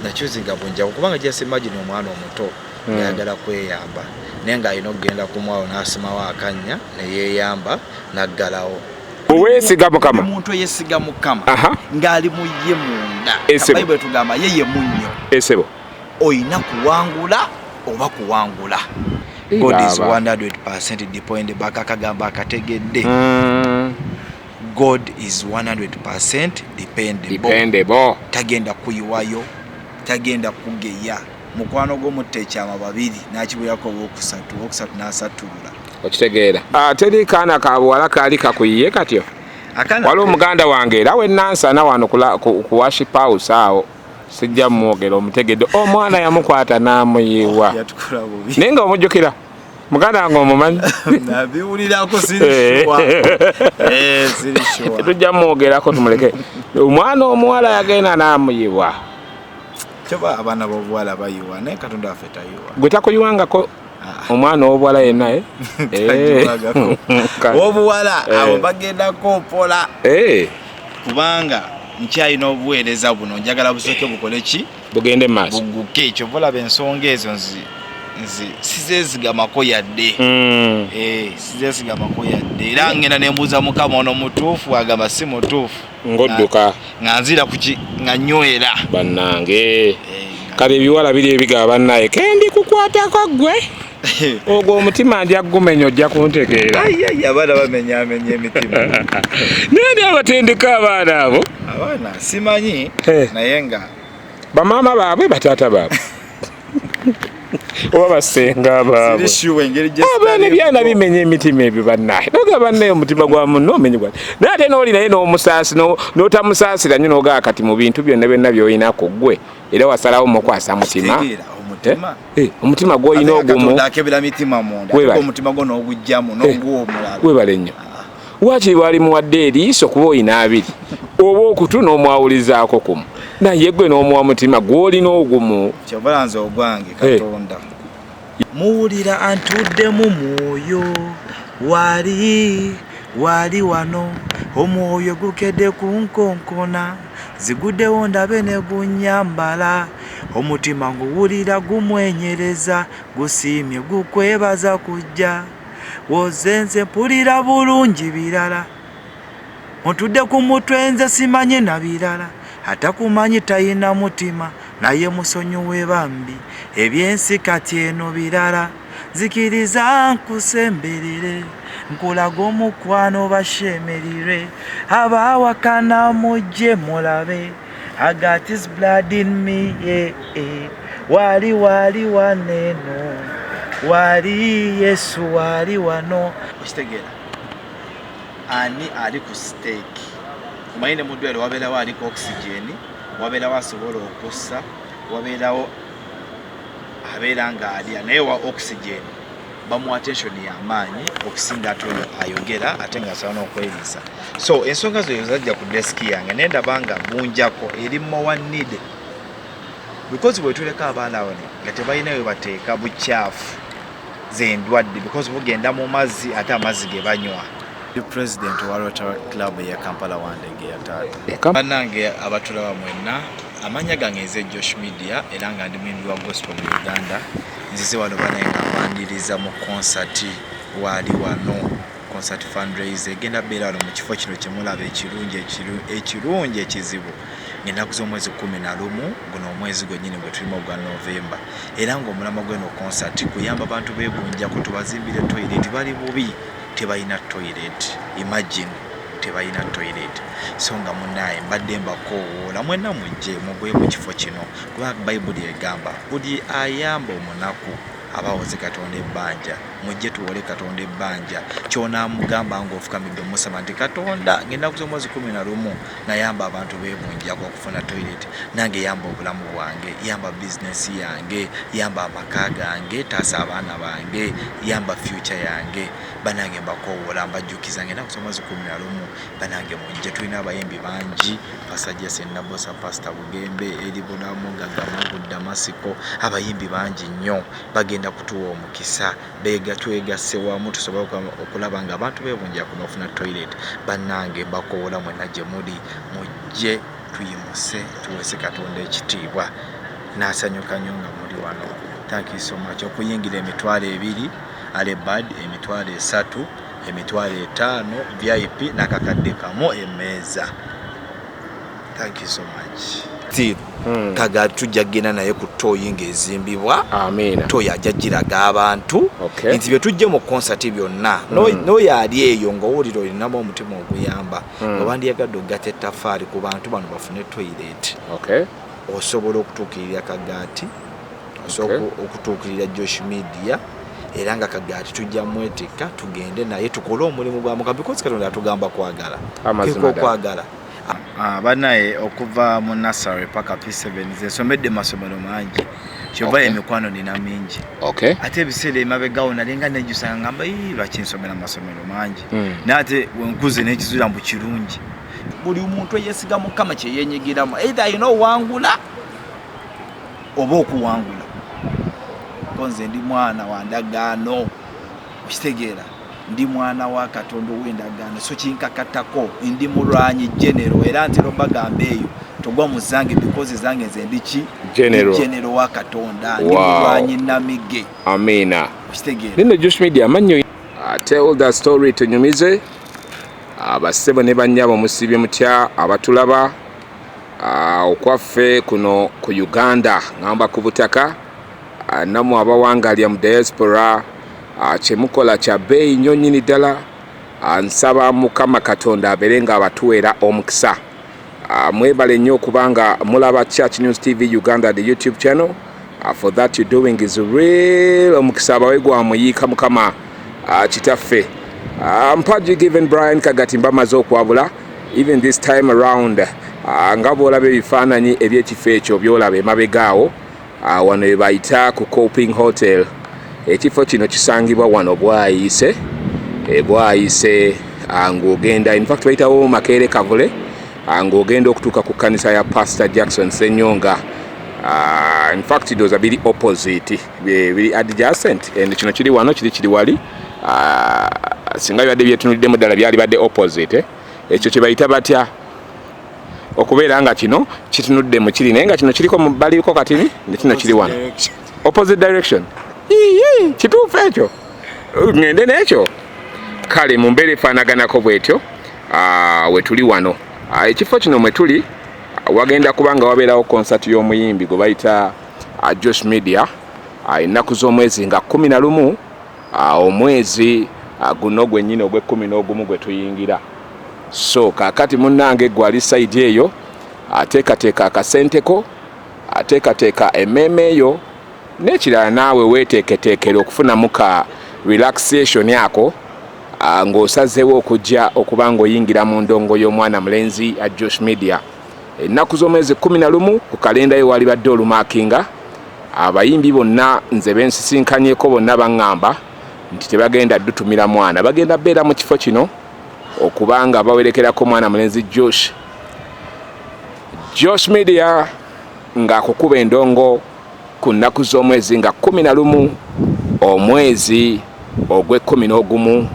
Nachoosinga Bunjako kubanga just imagine omwana omuto ngayagala kweyamba, naye ng'alina okugenda kumwawo n'asimawo akannya neyeeyamba n'aggalawo. Weesiga Mukama. Omuntu eyesiga Mukama ng'ali mu ye munda. Esebo. Bayibuli etugamba ye ye munnyo. Esebo. Olina kuwangula oba kuwangula. God is 100% dependable. Akagamba akategedde. God is 100% dependable. Dependable. Tagenda kuyiwayo, tagenda kugeya. Mukwano gw'omutta ekyama babiri n'akibuyako owokusatu, owokusatu n'asattulula. Okitegeera. Ah, teri kaana ka buwala kaali kakuyiye katyo. Waliwo muganda wange era wenansana wano ku worship house awo, sijja mwogera, omutegedde. Omwana yamukwata n'amuyiwa. Yatukola bubi. Naye nga omujjukira muganda wange, omumanyi? Nabiwulirako, siri sure. Siri sure. Tujja mwogerako, tumuleke. Omwana omuwala yagenda n'amuyiwa. Kyoba abaana b'obuwala bayiwa, naye Katonda waffe tayiwa. Gwe takuyiwangako? Ah. Omwana ow'obuwala yenna, eh? Tagiwagako. Obuwala abo bagendako mpola, kubanga nkyalina obuweereza buno, njagala busooke bukole ki? Bugende mu maaso. Buguke. Kyova olaba ensonga ezo nzi sizeesigamako yadde. Sizeesigamako yadde, era ngenda nembuuza Mukama, ono mutuufu? Agamba si mutuufu. Ng'odduka. Nga nzira kuki, nga nywera. Bannange, kale ebiwala biri ebigaba, bannaye, kendi kukwatako gwe ogwo omutima nja gumenya, ojja kuntegeera. Ayi, abaana bamenyamenya emitima. Naye ndi abatendeka abaana abo? Abaana simanyi, naye nga bamaama baabwe, bataata baabwe oba basenga baabwe? Siri sure engeri gye Abaana, ebyana bimenya emitima ebyo, bannaye. Noga bannaye, omutima gwa munno omenye gwa, naye ate n'oli naye n'omusaasi n'otamusaasira nnyo, n'ogaa kati mu bintu byonna byonna by'olina ku ggwe, era wasalawo mukwasa mutima. Kitegeera, omutima. Omutima gw'olina Ate nga ogumu. Katonda akebera mitima munda. Webale. Ate omutima gwo n'ogugjamu n'oguwa omulala. Webale nnyo. Waakiri wali muwadde eriiso, kuba olina abiri, oba okutu n'omwawulizaako kumu, naye gwe n'omuwa mutima gw'olina ogumu. Kyova nze ogwange Katonda muwulira antuddemu mwoyo, wali wali wano, omwoyo gukedde ku nkonkona, ziguddewo ndabe ne gunyambala, omutima nguwulira gumwenyereza, gusiimye, gukwebaza kujja woze, nze mpulira bulungi birala, otudde ku mutwe, nze simanyi na birala, atakumanyi tayina mutima, naye musonyiwe bambi, ebyensi kati eno birala, nzikiriza nkusemberere, nkulaga omukwano, bashemerire abawakana, mujje mulabe, I got his blood in me, yeah. Wali wali waneno, wali Yesu wali wano. Okitegeera, ani ali ku stake? Omanyi ne mu ddwaliro wabeerawo aliko oxygen, wabeerawo asobola okussa, wabeerawo abeera ng'alya, naye wa oxygen bamuwa attention y'amaanyi okusinga ate oyo ayogera ate ng'asobola n'okweriisa. So ensonga zo zajja ku desk yange, naye ndaba nga Bunjako eri more need, because bwe tuleka abaana bano nga tebalina we bateeka bukyafu, zendwadde, because bugenda mu mazzi, ate amazzi ge banywa. President wa Rotary Club eya Kampala Wandegeya, taata. Bannange abatulaba mwenna, amannya gange nze Josh Media, era nga ndi muyimbi wa gospel mu Uganda. Nzize wano banaye nga mbaniriza mu concert waali wano, concert fundraiser egenda beera wano mu kifo kino kyemulaba ekirungi, ekirungi ekizibu, ng'ennaku z'omwezi 11, guno omwezi gwennyini gwe tulimu ogwa Novemba, era ng'omulamwa gw'eno concert kuyamba bantu beegunjako, tubazimbire toilet. Bali bubi, tebalina toilet. Imagine, tebalina toilet. So nga munaye mbadde mbakoowoola mwenna mujje mugwe mu kifo kino, kubanga Bayibuli egamba buli ayamba omunaku aba awoze Katonda ebbanja. Mujje tuwole Katonda ebbanja. Ky'onaamugamba ng'ofukamidde omusaba nti, "Katonda, ng'ennaku z'omwezi 11 nayamba abantu beebunjako okufuna toilet, nange yamba obulamu bwange, yamba bizinesi yange, yamba amaka gange, taasa abaana bange, yamba future yange." Banange mbakoowoola, mbajjukiza ng'ennaku z'omwezi 11, banange mujje. Tulina abayimbi bangi: Pastor Jason Nabosa, Pastor Bugembe, Eri Bulamu, Gagamungu Damasiko, abayimbi bangi nnyo bagenda kutuwa omukisa. Bega twegasse wamu tusobole okulaba nga abantu beebunjako bafuna toilet. Bannange mbakowoola mwenna gye muli, mujje. Tuyimuse tuweese Katonda ekitiibwa. Nasanyuka nnyo nga muli wano. Thank you so much. Okuyingira 20,000, early bird 30,000, 50,000 VIP n'akakadde 1 emmeeza. Thank you so much. Still, Kagaati tujja kugenda naye ku toyi ng'ezimbibwa. Amiina. Toyi ajja giraga abantu nti bye tujje mu konsati byonna. N'oyo ali eyo ng'owulira olinamu omutima oguyamba, nga wandiyagadde okugatta ettafaali ku bantu bano bafune toilet, osobola okutuukirira Kagaati, osobola okutuukirira Josh Media, era nga Kagaati tujja mwetikka tugende naye tukole omulimu gwa Mukama, because Katonda atugamba kwagala. Amazima Keko ddala. okwagala. Banaye okuva mu nursery paka P7 nze nsomedde mu masomero mangi, kyova emikwano nina mingi. Ate ebiseera emabegawo nalinga nejjusa ngamba, "Ii, lwaki nsomera mu masomero mangi?" Naye ate wenkuze nekizuula mbu kirungi buli muntu eyesiga Mukama kyeyenyigiramu, either alina owangula oba okuwangula. Ko nze ndi mwana wa ndagaano, okitegeera? Ndi mwana wa Katonda ow'endagaano, so kinkakatako. Ndi mulwanyi general, era ntera obagamba eyo togwa mu zange, because zange nze ndi ki? General. Ndi general wa Katonda, ndi mulwanyi namige. Amiina. Okitegeera? Nino Josh Media amannyo. Tell the story, tunyumize. Abassebo ne bannyabo, musibye mutya abatulaba? Okwaffe kuno ku Uganda, ngamba ku butaka, nammwe abawangalya mu diaspora, kyemukola kya bbeeyi nnyo nnyini ddala. Nsaba Mukama Katonda abeere nga abatuweera omukisa. Mwebale nnyo okubanga mulaba Church News TV Uganda, the YouTube channel. For that you doing is real. Omukisa abawe gwa muyiika Mukama kitaffe. Mpaji Given Brian Kagati mbamaze okwabula. Even this time around, nga bw'olaba ebifaananyi eby'ekifo ekyo by'olaba emabega awo, wano we bayita ku Coping Hotel. Ekifo kino kisangibwa wano Bwayise, Bwayise, ng'ogenda, in fact bayitawo Makerere Kavule, ng'ogenda okutuuka ku kkanisa ya Pastor Jackson Senyonga. In fact ndowooza biri opposite, biri adjacent, and kino kiri wano, kiri wali. Singa bibadde byetunuliddemu ddala byali badde opposite, eh? Ekyo kye bayita batya okubeera nga kino kitunudde mu kiri, naye nga kino kiriko mu baliko katini ne kino kiri wano, opposite direction. Ii, kituufu ekyo, ŋŋende n'ekyo. Kale mu mbeera efaanaganako bwetyo, we tuli wano. Ekifo kino mwe tuli, wagenda kuba nga wabeerawo konsati y'omuyimbi gwe bayita Josh Media, ennaku z'omwezi nga 11, omwezi guno gwennyini ogw'e-11 gwe tuyingira. So kaakati munnange gwe ali side eyo, ateekateeka akasenteko, ateekateeka emmeeme eyo n'ekirala, naawe weeteeketeekere okufunamu ka relaxation ako, ng'osazeewo okujja okuba ng'oyingira mu ndongo y'omwana mulenzi a Josh Media ennaku z'omwezi 11 ku kalenda yo walibadde olumakinga. Abayimbi bonna nze bensisinkanyeko bonna baŋŋamba nti tebagenda ddutumira mwana, bagenda beera mu kifo kino okubanga bawerekerako mwana mulenzi Josh Media ng'akukuba endongo ku nnaku z'omwezi nga 11, omwezi ogw'e-11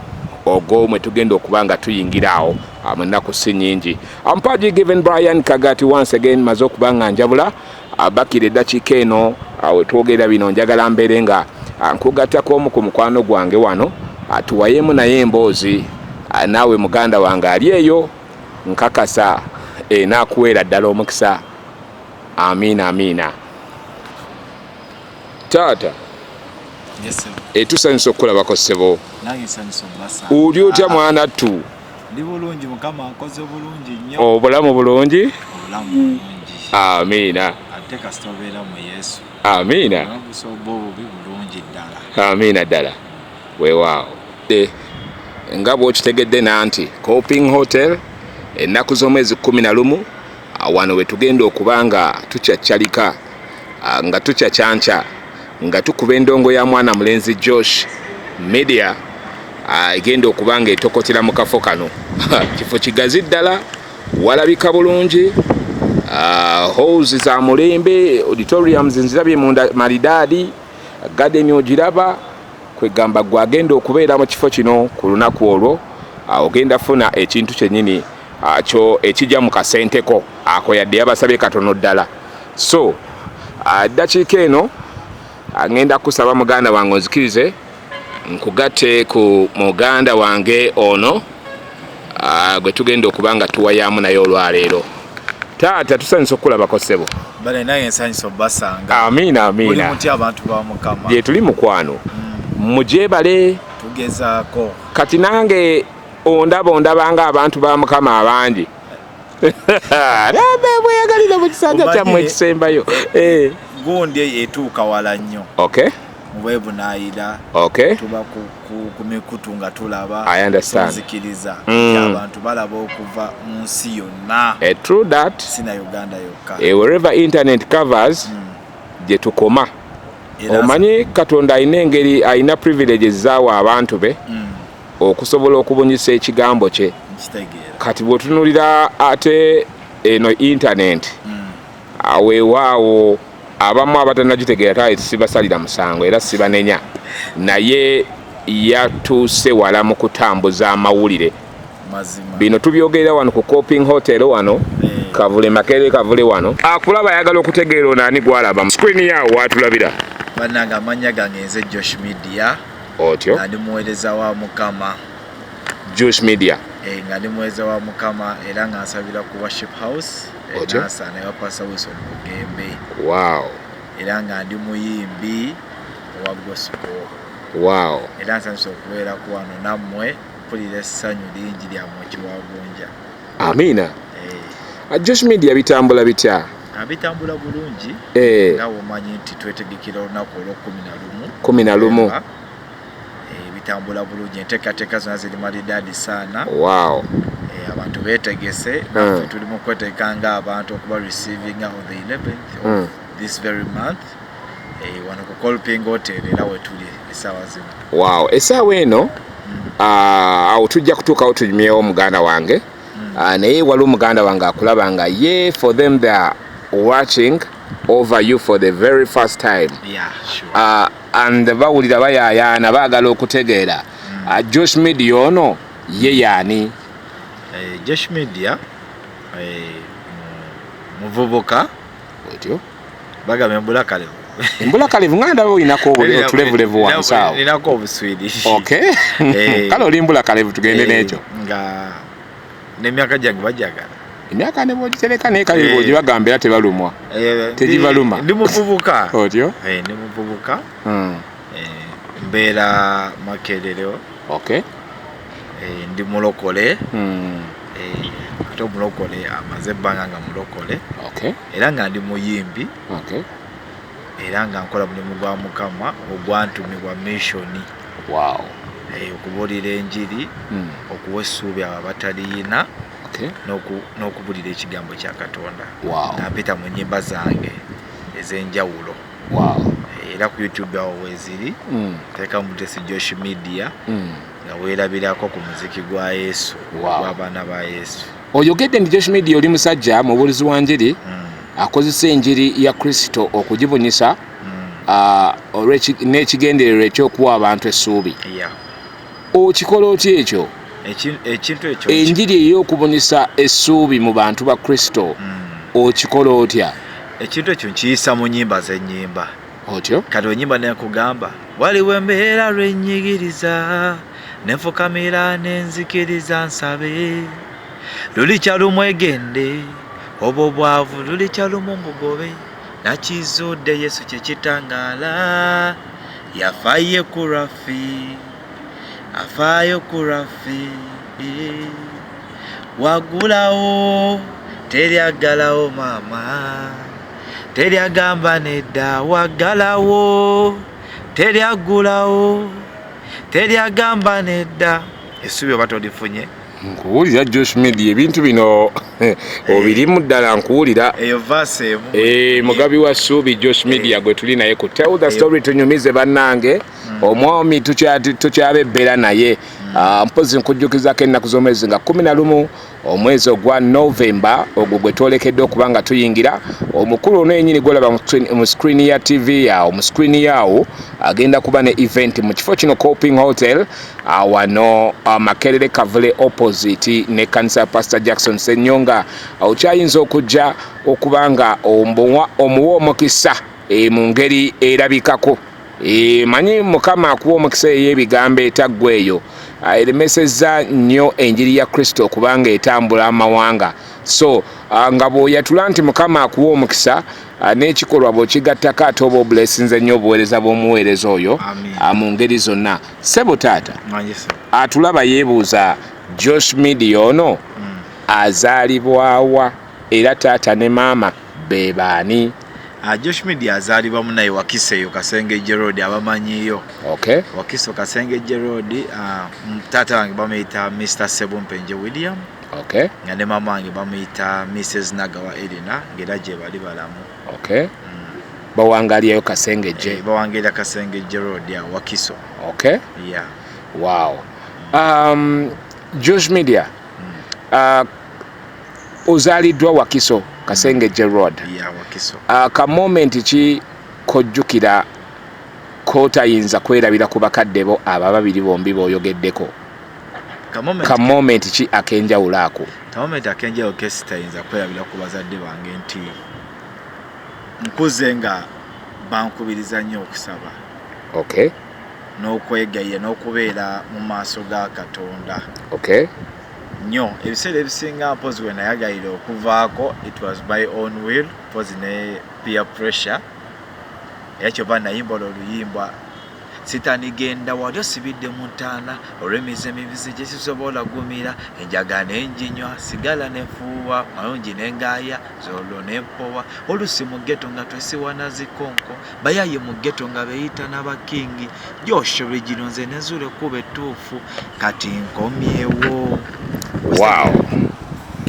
ogwo mwe tugenda okuba nga tuyingira awo, mu nnaku si nnyingi. Ampaji Given Brian Kagati once again maze okuba nga njabula bakira eddakiika eno, we twogera bino njagala mbeere nga nkugattako omu ku mukwano gwange wano, tuwayeemu naye emboozi. Naawe muganda wange ali eyo, nkakasa enaakuweera ddala omukisa. Amiina, amiina. Taata. Yes, sir. Etusanyusa okukulabako, ssebo. Nange nsanyusa obasanga. Oli otya, mwana ttu? Ndi bulungi, Mukama nkoze bulungi nnyo. Obulamu bulungi? Obulamu bulungi. Amiina. Ate kasita obeera mu Yesu. Amiina. Obusobo obubi bulungi ddala. Amiina ddala, weewaawo. Nga bw'okitegedde nanti Coping Hotel ennaku z'omwezi 11, wano we tugenda okuba nga tukyaccalika, nga tukyakyanca, nga tukuba endongo ya mwana mulenzi Josh Media, egenda okuba nga etokotera mu kafo kano. Kifo kigazi ddala, walabika bulungi, halls za mulembe, auditoriums nzirabye munda malidaadi, garden ogiraba. Kwegamba gwe agenda okubeera mu kifo kino ku lunaku olwo, ogenda funa ekintu kyennyini. Kyo ekijja mu kasenteko ako yadde yabasabye katono ddala. So ddakiika eno ngenda kusaba muganda wange onzikirize nkugatte ku muganda wange ono gwe tugenda okuba nga tuwayaamu naye olwaleero. Taata, tusanyusa okukulabako, ssebo. Bale, naye nsanyusa obbasanga. Amiina, amiina. Mutya, abantu ba Mukama? Gye tuli, mukwano. Mugyebale. Tugezaako. Kati nange ondaba, ondabanga abantu ba Mukama abangi bweyagalira mu kisanja kyammwe ekisembayo. Gundi eyo etuuka wala nnyo. Mu bwebunaayira tuba ku mikutu nga tulaba. I understand. Nzikiriza abantu balaba okuva mu nsi yonna. True that. Sina Uganda yokka. Wherever internet covers, gye tukoma. Omanyi Katonda alina engeri, alina privileges zaawa abantu be okusobola okubunyisa ekigambo kye. Kati bw'otunulira ate eno internet, weewaawo abamu abatanagitegeera taali sibasalira musango era sibanenya, naye yatuuse wala mu kutambuza amawulire. Bino tubyogerera wano ku Coping Hotel wano. Kavule Makerere, Kavule wano akulaba ayagala okutegeera ono ani gwalaba mu screen yawo watulabira. Bannange, amannya gange nze Josh Media. Otyo. Nga ndi muweereza wa Mukama. Josh Media. Nga ndi muweereza wa Mukama era nga nsabira ku Worship House Otyo. Nansana ewa Pastor Wilson Bugembe. Era nga ndi muyimbi owa gospel. Era nsanyusa okubeeraku wano nammwe, mpulira essanyu lingi lya Mukiwagonja. Amiina. Josh Media, bitambula bitya? Bitambula bulungi. Nga bwomanyi nti twetegekera olunaku olwokumi na lumu. 11. Bitambula bulungi, enteekateeka zonna ziri malidaadi saana. Abantu beetegese, naffe tuli mu kwetegeka ng'abantu okuba receiving on the 11th of this very month, wano ku Colping Hotel, era wetuli essaawa zino. Wow, essaawa eno awo tujja kutuukawo tunyumyewo muganda wange. Naye waliwo muganda wange akulaba nga ye, for them they are watching over you for the very first time. Yeah, sure. And bawulira bayaayaana, baagala okutegeera Josh Media ono ye yaani? Josh Media muvubuka. Otyo. Bagamba embulakalevu. Embulakalevu, nga ndaba olinako otulevulevu wansi awo. Ninako obuswiri. Okay. Kale oli mbulakalevu, tugende n'ekyo. Nga n'emyaka gyange bajagala. Emyaka ne bwogitereka naye kale bwogibagamba era tebalumwa. Tegibaluma. Ndi muvubuka. Otyo. Ndi muvubuka. Mbeera Makerere. Ndi mulokole. Ate omulokole amaze ebbanga nga mulokole. Era nga ndi muyimbi. Era nga nkola mulimu gwa Mukama ogwantumibwa mission. Okubuulira enjiri, okuwa essuubi abo abataliyina, n'okubulira ekigambo kya Katonda nga mpita mu nnyimba zange ez'enjawulo. Era ku YouTube awo weeziri. Teeka mutesi Josh Media nga weerabirako ku muziki gwa Yesu, gw'abaana ba Yesu. Oyogedde nti Josh Media oli musajja mubuulizi wa njiri, akozesa enjiri ya Kristo okugibunyisa n'ekigendererwa ekyokuwa abantu essuubi. Okikola otya ekyo? Ekintu ekyo Enjiri ey'okubunyisa essuubi mu bantu ba Kristo, okikola otya? Ekintu ekyo nkiyisa mu nnyimba zennyimba. Otyo. Kati enyimba nekugamba, waliwo embeera lwenyigiriza, nenfukamira nenzikiriza nsabe, lulikya lumu egende, obwo bwavu lulikya lumu mbugobe, nakizudde Yesu kyekitangaala, yafaye ku lwaffe, afaayo ku lwaffe, wagulawo teryagalawo, maama teryagamba nedda, waggalawo teryaggulawo, teryagamba nedda. Essuubi oba tolifunye? Nkuwulira, Josh Media, ebintu bino obirimu ddala, nkuwulira. Eyo verse emu. Mugabi wa ssuubi Josh Media gwe tuli naye ku Tell the Story. Tunyumize bannange, omwami tukyabebbera naye. Mpozi nkujjukizako ennaku z'omwezi nga 11 omwezi ogwa Novemba, ogwo gwe twolekedde okuba nga tuyingira. Omukulu ono yennyini gwolaba mu screen ya TV yawo, mu screen yawo, agenda kuba ne event mu kifo kino, Coping Hotel, wano Makerere Kavule, opposite ne kanisa ya Pastor Jackson Senyonga. Okyayinza okujja okuba nga omuwa omukisa mu ngeri erabikako. Manyi Mukama akuwa omukisa ey'ebigambo etaggwa eyo eremesezza nnyo enjiri ya Kristo okubanga etambula amawanga. So nga bw'oyatula nti Mukama akuwa omukisa, n'ekikolwa bw'okigattako, ate oba obulesinze nnyo obuweereza bw'omuweereza oyo mu ngeri zonna. Sebo taata, atulaba yeebuuza, Josh Media ono azaalibwawa, era taata ne maama be baani? Josh Media azaalibwa munaye Wakiso eyo Kasengejje Road, abamanyiyo. Wakiso Kasengejje Road. Taata wange bamuyita Mr Sebumpenje William, nga ne maama wange bamuyita Mrs Nagawa Elina, ng'era gye bali balamu. Okay, bawangalirayo Kasengejje? Bawangalira Kasengejje Road awo Wakiso. Yeah. Wow. Josh Media, ozaaliddwa Wakiso Kasengejje Road? Yeah, Wakiso. Ka moment ki kojjukira kotayinza kwerabira ku bakadde bo abo ababiri bombi b'oyogeddeko? Ka moment ki ak'enjawulo ako? Ka moment ak'enjawulo kesitayinza kwerabira ku bazadde bange nti nkuze nga bankubiriza nnyo okusaba n'okwegayira n'okubeera mu maaso ga Katonda nnyo. Ebiseera ebisinga mpozi we nayagalira okuvaako, it was by own will, mpozi ne peer pressure. Era kyova nayimba olwo oluyimba, "Sitaani genda wali osibidde mu ntaana olw'emize emibizi gye sisobola gumira, enjaga n'enjinywa, sigala nefuuwa malungi n'engaaya zolwo nempowa, olusi mu ghetto nga twesiwa na zikonko, bayaye mu ghetto nga beyita n'abakingi. Josh Rigino nze nezula ekkuba ettuufu, kati nkomyewo."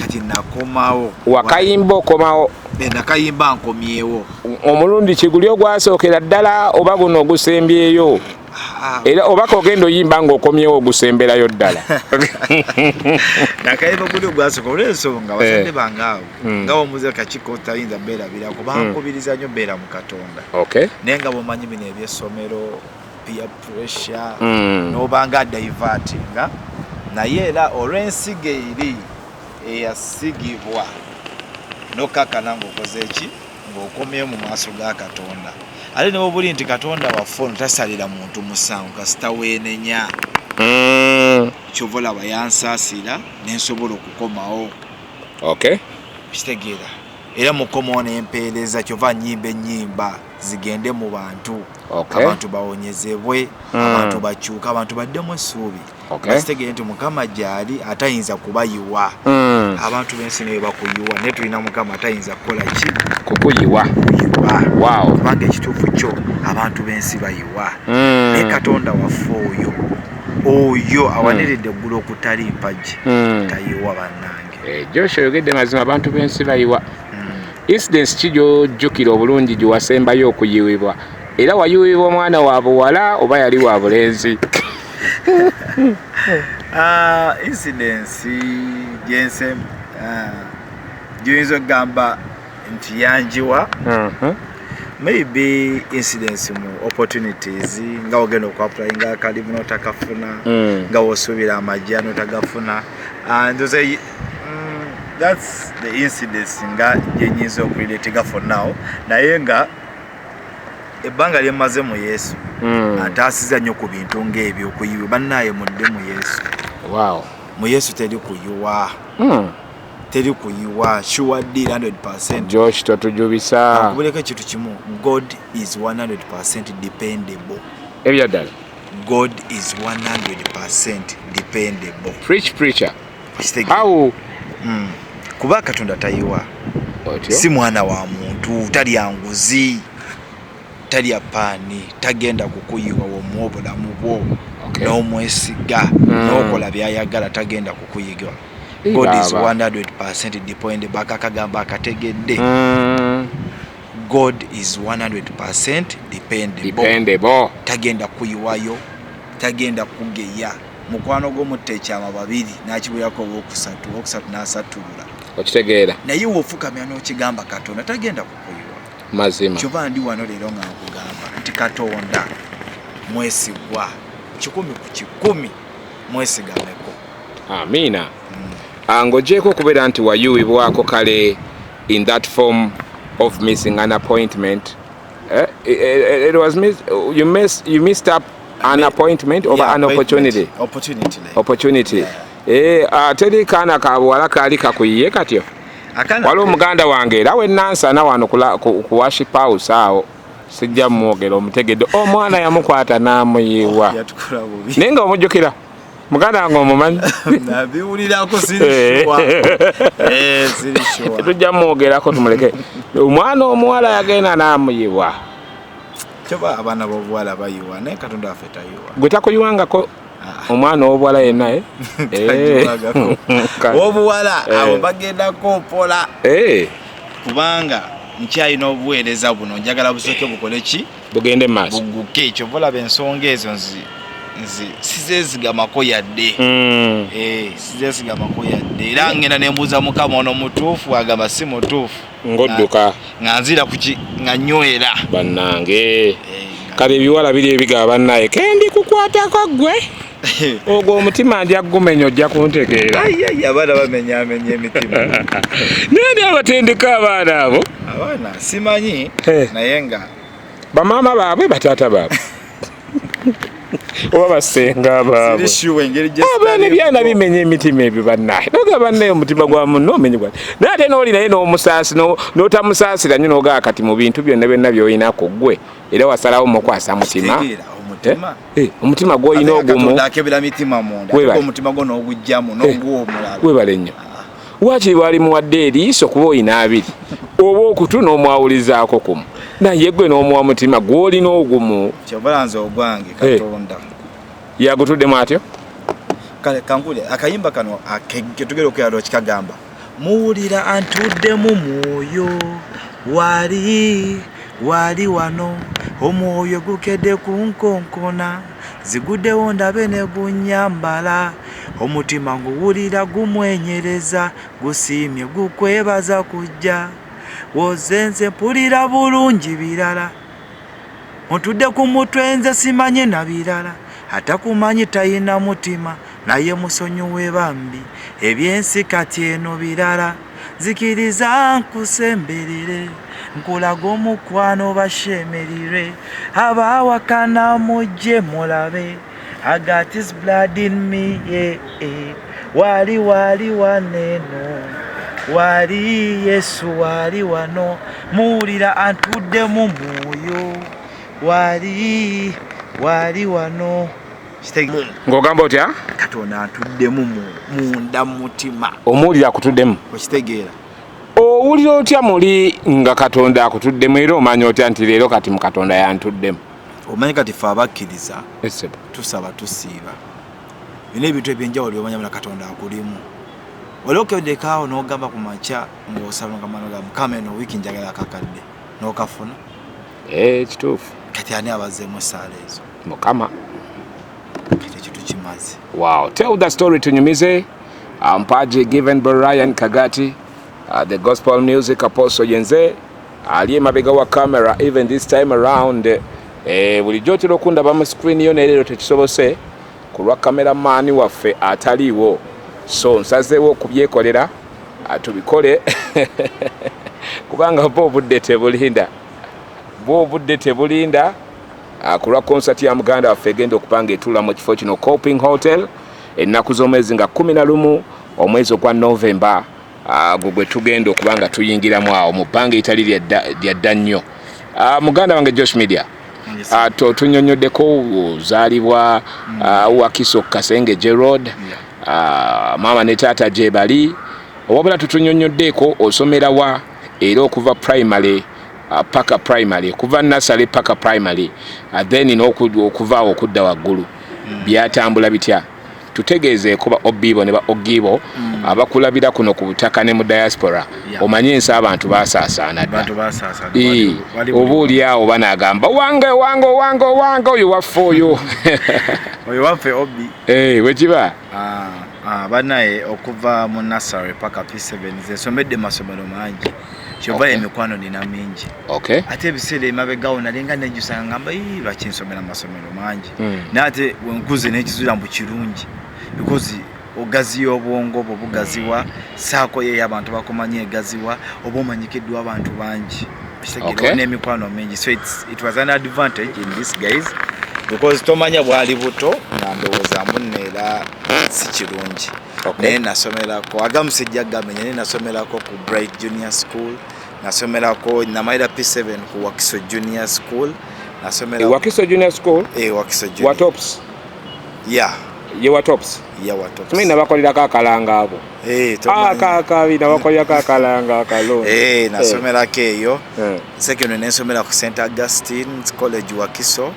Kati nakomawo. Wakayimba okomawo? Nakayimba nkomyewo. Omulundi kiguli ogwasookera ddala oba guno ogusembyeyo? Era oba kogenda oyimba ng'okomyewo ogusemberayo ddala? Nakayimba guli ogwasooka, olw'ensonga bazadde bange abo, nga omuze kakiko tayinza beerabirako, bankubiriza nnyo beera mu Katonda. Naye nga bwomanyi bino ebyessomero, peer pressure, n'obanga divertinga. Naye era olw'ensigo eri eyasigibwa, nokkakana ng'okoze eki, ng'okomyewo mu maaso ga Katonda. Ate ne bwobuli nti Katonda waffe ono tasalira muntu musango kasita weenenya. Kyova olaba yansaasira nensobola okukomawo. Kitegeera, era mukomawo nempeereza, kyova nyimba ennyimba zigende mu bantu, abantu bawonyezebwe, abantu bakyuke, abantu baddemu essuubi, bakitegeere nti Mukama gyali atayinza kubayiwa. Abantu b'ensi naye bakuyiwa, naye tulina Mukama atayinza kukola ki? Kukuyiwa. Kuyiwa. Kubanga ekituufu kyo, abantu b'ensi bayiwa, naye Katonda waffe oyo oyo awaniridde eggulu okutali mpagi tayiwa, bannange. Josh, oyogedde mazima, abantu b'ensi bayiwa. Incidence ki gy'ojjukira obulungi gye wasembayo okuyiwibwa, era wayiwibwa omwana wa buwala oba yali wa bulenzi? Incidence gyense gyoyinza okugamba nti yanjiwa, maybe incidence mu opportunities, nga ogenda okuapplyinga akalimu notakafuna, nga wosuubira amajja notagafuna. Ndoza that's the incidence nga gyenyinza okurelatinga for now. Naye nga ebbanga lyemaze mu Yesu, antaasiza nnyo ku bintu ng'ebyo okuyiwa. Bannaaye, mudde mu Yesu. Mu Yesu teri kuyiwa. Teri kuyiwa, sure deal, 100. Josh, totujubisa. Nkubuleko ekintu kimu, God is 100 dependable. Ebyaddala? God is 100 dependable. Preach, preacher. Okitegeera? How? Kuba Katonda tayiwa. Otyo. Si mwana wa muntu, talya nguzi, talya paani, tagenda kukuyiwa. Womuwa obulamu bwo n'omwesiga, n'okola byayagala, tagenda kukuyiga. God is Baba. 100 dependable. Akakagambo akategedde? God is 100 dependable. Dependable. Tagenda kuyiwayo, tagenda kugeya. Mukwano gw'omutta ekyama babiri n'akibuyako owokusatu, owokusatu n'asattulula. Okitegeera. Naye wofukamira n'okigamba Katonda, tagenda kukuyiwa. Mazima. Kyova ndi wano leero nga nkugamba nti Katonda mwesigwa 100%, mwesigameko. Amiina. Ng'ogyeko okubeera nti wayuwibwako kale in that form of missing an appointment, it was miss, you missed up an appointment or Yeah, an opportunity? Opportunity, like. Opportunity. Yeah. Teri kaana ka buwala kaali kakuyiye katyo? Akaana Waliwo muganda wange era wenansana wano ku worship house awo, sijja mwogera, omutegedde, omwana yamukwata n'amuyiwa. Yatukola bubi. Naye nga omujjukira muganda wange, omumanyi? Nabiwulirako, siri sure. Siri sure. Tujja mwogerako, tumuleke. Omwana omuwala yagenda n'amuyiwa. Kyoba abaana b'obuwala bayiwa, naye Katonda waffe tayiwa. Gwe takuyiwangako? Ah. Omwana ow'obuwala yenna, eh? Tayiwangako. Obuwala abo bagendako mpola, kubanga nkyalina obuweereza buno, njagala busooke bukole ki? Bugende mu maaso. Buguke. Kyova olaba ensonga ezo nzi sizeesigamako yadde. Sizeesigamako yadde, era ngenda nembuuza Mukama, ono mutuufu? Agamba si mutuufu. Ng'odduka. Nga nzira kuki, nga nywera. Bannange, kale ebiwala biri ebigaba, bannaye, kendi kukwatako gwe ogwo omutima nja gumenya, ojja kuntegeera. Ayi, abaana bamenyamenya emitima. Naye ni abatendeka abaana abo? Abaana simanyi, naye nga bamaama baabwe, bataata baabwe oba basenga baabwe? Siri sure engeri gye Abaana sitali ebyana bimenya emitima ebyo, bannaye. Noga bannaye, omutima gwa munno omenye gwa, naye ate n'oli naye n'omusaasi n'otamusaasira nnyo, n'ogaa kati mu bintu byonna byonna by'olina ku ggwe, era wasalawo mukwasa mutima. Kitegeera, omutima. Omutima gw'olina Ate nga ogumu. Katonda akebera mitima munda. Webale. Ate omutima gwo n'ogugjamu n'oguwa omulala. Webale nnyo. Waakiri wali muwadde eriiso, kuba olina abiri, oba okutu n'omwawulizaako kumu, naye gwe n'omuwa mutima gw'olina ogumu. Kyova nze ogwange Katonda Yagutuddemu atyo. Kale kankule akayimba kano ketugera okweyala kikagamba, muwulira antuddemu mwoyo, wali wali wano, omwoyo gukedde ku nkonkona, ziguddewo ndabe ne gunyambala, omutima nguwulira gumwenyereza, gusiimye, gukwebaza kujja wozenze, mpulira bulungi birala, otudde ku mutwe nze simanye na birala, atakumanyi tayina mutima, naye musonyiwe bambi, ebyensi kati eno birala, nzikiriza nkusemberere, nkulaga omukwano, bashemerire abawakana, mujje mulabe, I got his blood in me, yeah. Wali wali waneno, wali Yesu wali wano, muwulira antuddemu mwoyo, wali wali wano. Ng'ogamba otya? Katonda antuddemu munda mu mutima. Omuwulira akutuddemu? Okitegeera. Owulira otya muli nga Katonda akutuddemu, era omanya otya nti leero kati mu Katonda yantuddemu? Omanyi kati fe abakkiriza Esebo. tusaba, tusiiba, bina ebintu ebyenjawulo byomanya muna Katonda akulimu. Oli okedekaawo n'ogamba ku makya ng'osaba, nogamba, Mukama, eno wiiki njagala akakadde, n'okafuna. Kituufu. Kati ani abazzeemu essaala ezo? Mukama. Kati ekyo tukimaze. Wow, tell the story, tunyumize. Mpaji given Brian Kagati, the gospel music apostle, yenze ali emabega wa camera even this time around. Bulijjo otera okundaba mu screen yo, naye leero tekisobose ku lwa cameraman waffe ataliiwo, so nsazeewo okubyekolera, tubikole kubanga bo obudde tebulinda, bo obudde tebulinda. Ku lwa concert ya muganda waffe egenda okuba nga etuula mu kifo kino, Coping Hotel, ennaku z'omwezi nga 11 omwezi ogwa Novemba, gwe gwe tugenda okuba nga tuyingiramu awo mu bbanga eritali lya dda nnyo. Muganda wange Josh Media, tunyonyoddeko ozaalibwa Wakiso, Kasenge Road, maama ne taata gye bali. Wabula tutunyonyoddeeko osomera wa, era okuva primary paka primary, okuva nursery paka primary, then okuvaawo okudda waggulu byatambula bitya? Tutegeezeeko ba obibo ne ba ogibo abakulabira kuno ku butaka ne mu diaspora. Omanye ensi abantu basaasaana dda. Bantu basaasaana. Oba oli awo banaagamba, wange, wange, wange, wange, oyo waffe oyo. Oyo waffe Obi. Eh, wekiba. Banaye okuva mu nursery paka P7 nze nsomedde masomero mangi. Kyova emikwano nina mingi. Ate ebiseera emabegawo nalinga nejjusa ngamba lwaki nsomera masomero mangi. Naye ate wenkuze nekizuula mbu kirungi because ogaziya obwongo bwo bugaziwa, saako ye abantu bakumanyi egaziwa, oba omanyikiddwa abantu bangi. Okitegeera, n'emikwano mingi, so it was an advantage in this guys because tomanya bwali buto nga ndowooza munno era si kirungi. Naye nasomerako agamu sijja gamenya, naye nasomerako ku Bright Junior School, nasomerako namalira P7 ku Wakiso Junior School, nasomera Wakiso Junior School. Wakiso Junior. Wa Tops? Yeah. Ye wa Tops. Yeah, wa Tops. Tumanyi nabakolerako akalanga abo. Akabi nabakolerako akalanga akalo. Nasomerako eyo. Secondary nensomera ku St Augustine's College Wakiso.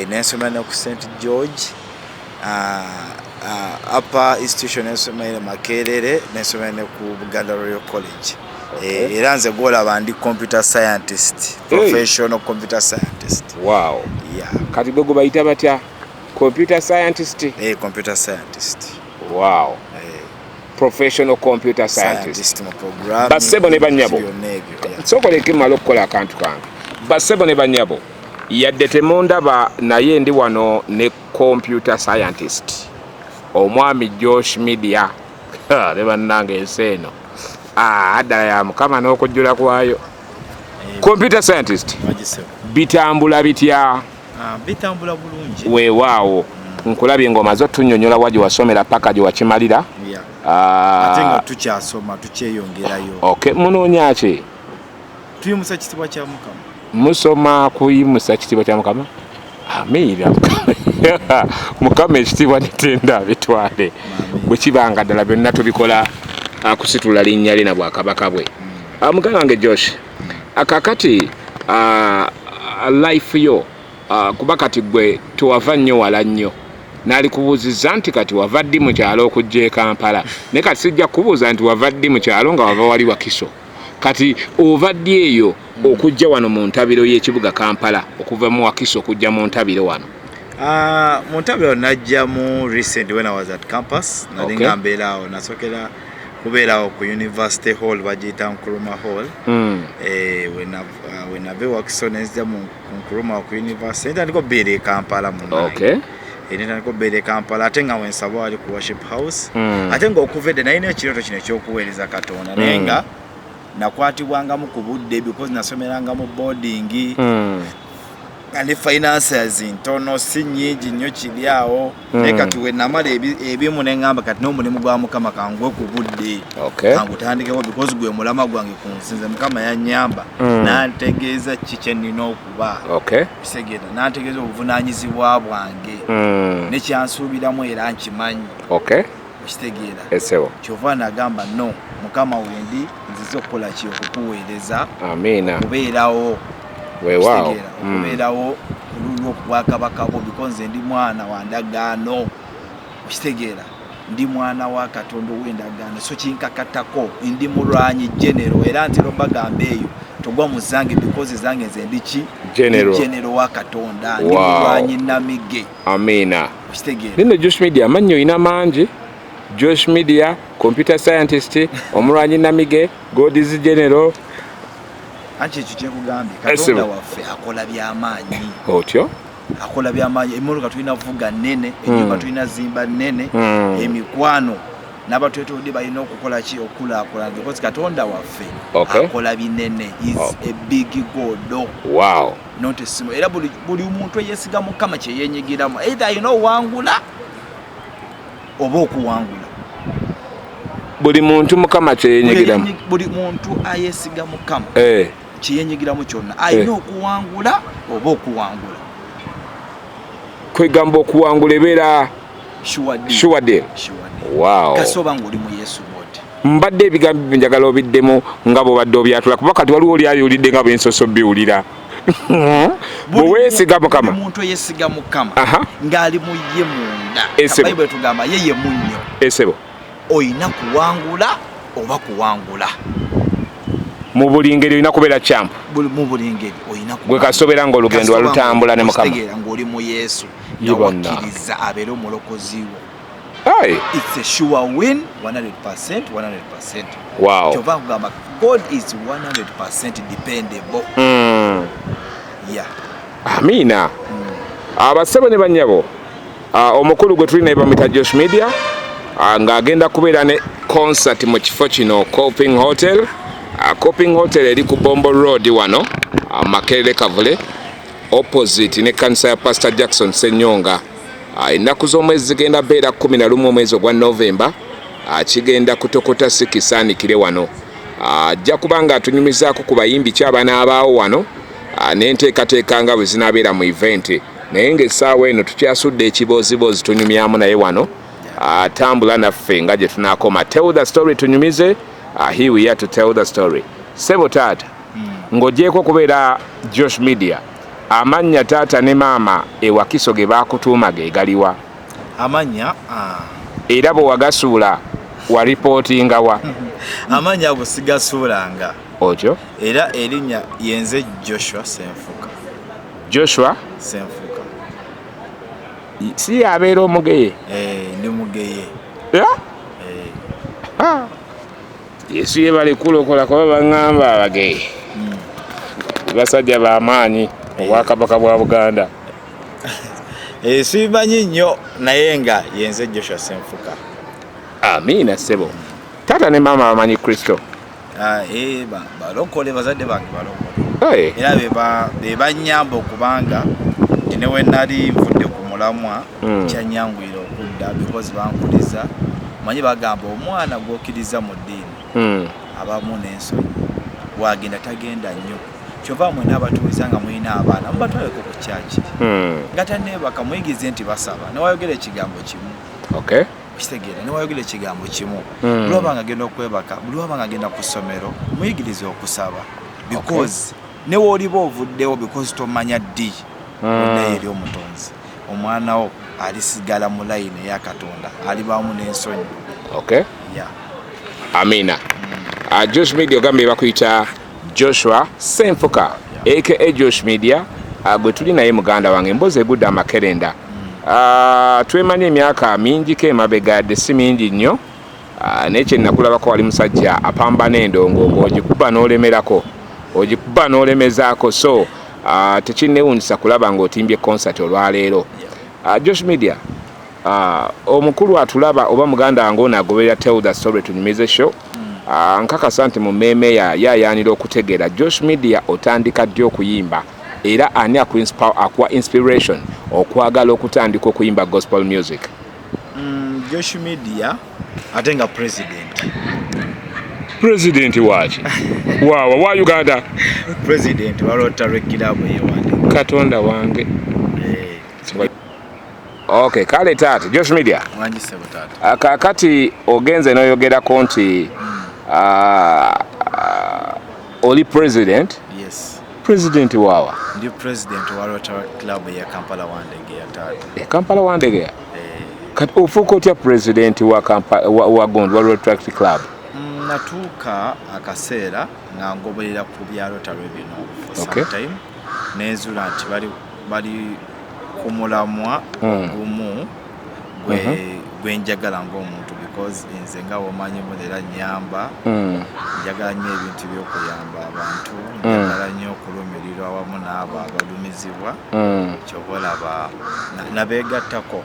Nensomera ne ku St George. Upper institution nensomera Makerere, nensomera ne ku Buganda Royal College. Era nze gwolaba ndi computer scientist, professional computer scientist. Wow. Yeah. Kati gwe gwe bayita batya? Computer scientist? Computer scientist. Wow. Professional computer scientist. Scientist mu programming. Bassebo ne bannyabo. Byonna ebyo, yeah. Sooka oleke mmale okukola akantu kange. Bassebo ne bannyabo, yadde temundaba naye ndi wano ne computer scientist omwami Josh Media. Ne bannange ensi eno. Ddala ya Mukama n'okujjula kwayo. Computer scientist. Magisebo. Bitambula bitya? Bitambula bulungi. Weewaawo. Nkulabye ng'omaze otunnyonnyola wa gye wasomera paka gye wakimalira. Ate nga tukyasoma, tukyeyongerayo. Okay, munoonya ki? Tuyimusa kitiibwa kya Mukama. Musoma kuyimusa kitiibwa kya Mukama? Amiina. Mukama ekitiibwa netenda bitwale. Bwe kibanga ddala byonna tubikola kusitula linnya lye na bwakabaka bwe. Muganda wange Josh, kakati life yo, kuba kati gwe tewava nnyo wala nnyo. Naalikubuuzizza nti kati wava ddi mu kyalo okujja e Kampala, naye kati sijja kukubuuza nti wava ddi mu kyalo nga wava wali Wakiso. Kati ova ddi eyo okujja wano mu ntabiro y'ekibuga Kampala, okuva mu Wakiso okujja mu ntabiro wano? Mu ntabiro najja mu recent when I was at campus. Nali nga mbeera awo, nasookera kubeera awo ku University Hall, bagiyita Nkrumah Hall. Wenava e Wakiso nenzija mu Nkrumah ku University, ntandika okubeera e Kampala munnange. Nentandika okubeera e Kampala ate nga wensaba wali ku Worship House. Ate ng'okuva edda nalina ekirooto kino ekyokuweereza Katonda, naye nga nakwatibwangamu ku budde because nasomeranga mu boarding. Nga ne finances ntono, si nnyingi nnyo kiri awo. Naye kati we namala ebimu ne ŋŋamba kati n'omulimu gwa Mukama kangwe ku budde. Kangutandikewo because gwe mulama gwange ku nsi, nze Mukama yannyamba. N'antegeeza ki kye nnina okuba. Kitegeera, n'antegeeza obuvunaanyizibwa bwange. Ne kyansuubiramu era nkimanyi. Okitegeera. Esebo. Kyova nagamba no, Mukama wendi nzize okukola ki, okukuweereza. Amiina. Okubeerawo. Weewaawo. Okitegeera, okubeerawo ku lulwo okubwakabaka bwo because nze ndi mwana wa ndagaano. Okitegeera, ndi mwana wa Katonda ow'endagaano, so kinkakatako, ndi mulwanyi general, era ntera obagamba eyo togwa mu zange because zange nze ndi ki? General. Ndi general wa Katonda, ndi mulwanyi namige. Amiina. Okitegeera. Nino Josh Media amannya olina mangi. Josh Media, computer scientist, omulwanyi namige, God's general. Anti ekyo kyekugambye, Katonda waffe akola by'amaanyi. Otyo? Akola by'amaanyi. Emmotoka tulina vuga nnene, ennyumba tulina zimba nnene, emikwano n'abatwetoolodde balina okukola ki, okukulaakulana because Katonda waffe akola binene. Is a big God. Not a small. Era buli muntu eyeesiga Mukama kye yeenyigiramu, either alina owangula oba okuwangula. Buli muntu Mukama kye yeenyigiramu. Buli muntu ayeesiga Mukama kye yeenyigiramu kyonna, alina okuwangula oba okuwangula. Kwegamba okuwangula ebeera Sure deal. Sure deal. Sure deal. Wow. Kasi oba ng'oli mu Yesu bw'oti. Mbadde ebigambo ebyo njagala obiddemu nga bw'obadde obyatula, kuba kati waliwo oli abiwulidde nga bwe nsoose obiwulira. Bwe weesiga Mukama. Buli muntu eyeesiga Mukama ng'ali mu ye munda. Bayibuli etugamba ye ye munnyo. Esebo. Olina kuwangula oba kuwangula. Mu buli ngeri olina kubeera champ. Mu buli ngeri olina Gwe kasobera ng'olugendo Kasoba walutambula ne Mukama. Okitegeera ng'oli mu Yesu. Nga wakkiriza abeere omulokozi wo. It's a sure win 100%, 100%. Wow. Kyova nkugamba God is 100% dependable. Yeah. Amiina. Abasebo ne bannyabo, omukulu gwe tuli naye bamuyita Josh Media, ng'agenda kubeera ne concert mu kifo kino Coping Hotel. Coping Hotel eri ku Bombo Road wano, Makerere Kavule, opposite ne kanisa ya Pastor Jackson Ssenyonga. Ennaku z'omwezi zigenda beera 11 omwezi ogwa November. Kigenda kutokota sikisaanikire wano. Ajja kuba nga atunyumizaako ku bayimbi ki abanaabaawo wano, n'enteekateeka nga bwe zinaabeera mu event. Naye ng'essaawa eno tukyasudde ekibooziboozi tunyumyamu naye wano. Tambula naffe nga gye tunaakoma. Tell the story tunyumize. Here we are to tell the story. Ssebo taata, ng'ogyeko okubeera Josh Media, amannya taata ne maama ewakiso ge baakutuuma ge galiwa? Amannya, Era bwe wagasuula waripootinga wa? Amannya ago sigasuulanga. Otyo? Era erinnya yenze Joshua Ssenfuka. Joshua? Ssenfuka. Si yabeera omugeye? Ndi mugeye. Yeah? Yesu yebale kulokola kuba baŋŋamba abageye. Basajja b'amaanyi obwakabaka bwa Buganda. Sibimanyi nnyo naye nga yenze Joshua Ssenfuka. Amiina ssebo. Taata ne maama bamanyi Kristo? Balokole, bazadde bange balokole. Era be bannyamba okubanga nti ne we nali nvudde ku mulamwa kyanyanguyira okudda because bankuliza. Manyi bagamba omwana gw'okkiriza mu ddiini abamu n'ensonyi wagenda tagenda nnyo. Kyova mwena abatuuliza nga mulina abaana mubatwaleko ku kyaki nga tanneebaka muyigize nti basaba newayogera ekigambo kimu. Okitegeera, newayogera ekigambo kimu. Buli waba nga agenda okwebaka, buli waba nga agenda ku ssomero, muyigirize okusaba because ne w'oliba ovuddewo because tomanya ddi oddayo eri omutonzi. Omwana wo alisigala mu layini eya Katonda, alibaamu n'ensonyi. Yeah. Amina. Josh Media ogambye bakuyita Joshua Ssenfuka aka Josh Media. Gwe tuli naye muganda wange emboozi egudde amakerenda. Twemanyi emyaka mingiko emabega yadde si mingi nnyo. Naye kye nakulabako wali musajja apambana endongo ng'ogikuba n'olemerako, ogikuba n'olemezaako. So tekinneewuunyisa kulaba ng'otimbye concert olwaleero. Josh Media, omukulu atulaba oba muganda wange ono agoberera Tell the Story tunyumize show, nkakasa nti mu mmeeme yayaanira okutegeera Josh Media otandika ddi okuyimba era ani akuwa inspiration okwagala okutandika okuyimba gospel music? Josh Media ate nga president. President waaki? Waawa wa Uganda? President wa Rotary Club ye Katonda wange. Okay, kale taata Josh Media. Wangi ssebo taata. Kaakati ogenze n'oyogerako nti oli president? Yes. President waawa? Ndi president wa Rotary Club ya Kampala Wandegeya taata. E Kampala Wandegeya? Kati ofuuka otya president wa Kampala wa Gondo wa Rotary Club? Natuuka akaseera nga ngoberera ku bya Rotary bino for some time nezuula nti bali ku mulamwa gumu gwe njagala ng'omuntu because nze nga bw'omanyi era nnyamba, njagala nnyo ebintu by'okuyamba abantu, njagala nnyo okulumirirwa awamu n'abo abalumizibwa. Ky'ova olaba nabeegattako.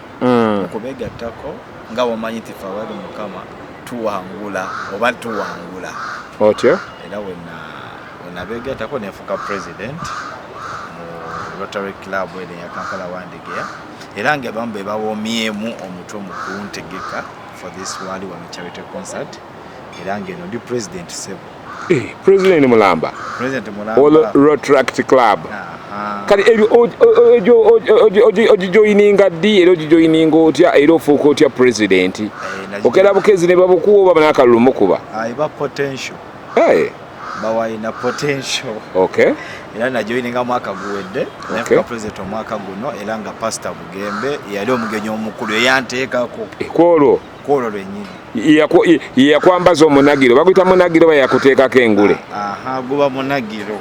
Okubeegattako nga bw'omanyi nti ffe abali Mukama tuwangula oba tuwangula. Otyo? Era wenabeegattako nenfuuka president mu Rotary Club eno eya Kampala Wandegeya era nga abamu be bawomyemu omutwe mu kuntegeka for this wali wano charity concert era ng'eno ndi president ssebo. President Mulamba. President Mulamba. Rotaract Club. Kati ebyo ogijoyininga ddi era ogijoyininga otya era ofuuka otya president? Okera bukezi ne babukuwa oba n'akalulu mukuba? Eba potential. Bawalina potential. Era najoyininga mwaka guwedde, nenfuuka president omwaka guno era nga Pastor Bugembe yali omugenyi omukulu eyanteekako. Kwolwo? Kwolwo lwennyini. Yakwambaza omunagiro, baguyita munagiro oba yakuteekako engule? Aha, guba munagiro.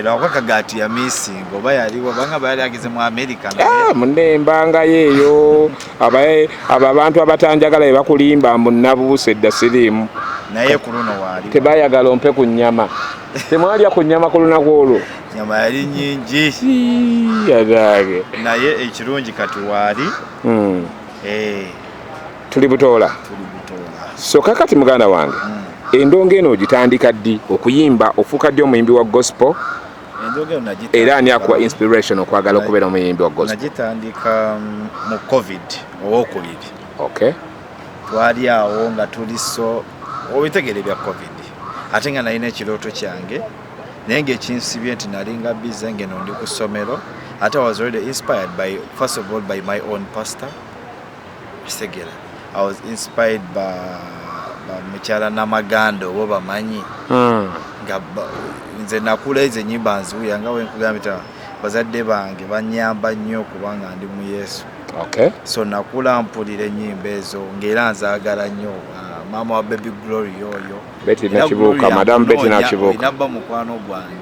Lwakwa Kagaati ya missing oba yaliwo banga bayali ageze mu America naye. Ah, munne embangayo eyo abo abantu abatanjagala be bakulimba mbu nabuuse edda siriimu. Naye ku luno waali. Tebayagala ompe ku nnyama. Temwalya ku nnyama ku lunaku olwo. Nyama yali nnyingi. Yadaage. Naye ekirungi kati waali. Tuli butoola. Tuli butoola. So kakati muganda wange, endongo eno ogitandika ddi okuyimba, ofuuka ddi omuyimbi wa gospel? Endongo eno nagitandika. Era ani akuwa inspiration okwagala okubeera omuyimbi wa gospel? Nagitandika mu COVID owokubiri. Okay. Twali awo nga tuli so obitegere bya COVID. Ate nga nalina ekirooto kyange naye ng'ekinsibye nti nalinga busy ngeno ndi ku ssomero. Ate I was already inspired by, first of all, by my own pastor. Kitegera. I was inspired by mukyala Namaganda oba bamanyi. Nga nze nakula ezo ennyimba nziwulira nga bwe nkugambye nti bazadde bange bannyamba nnyo kubanga ndi mu Yesu. Okay. So nakula mpulira ennyimba ezo ng'era nzaagala nnyo. Maama wa Baby Glory oyo. Betty Nakibuuka, Madam Betty Nakibuuka. Alina bba mukwano gwange.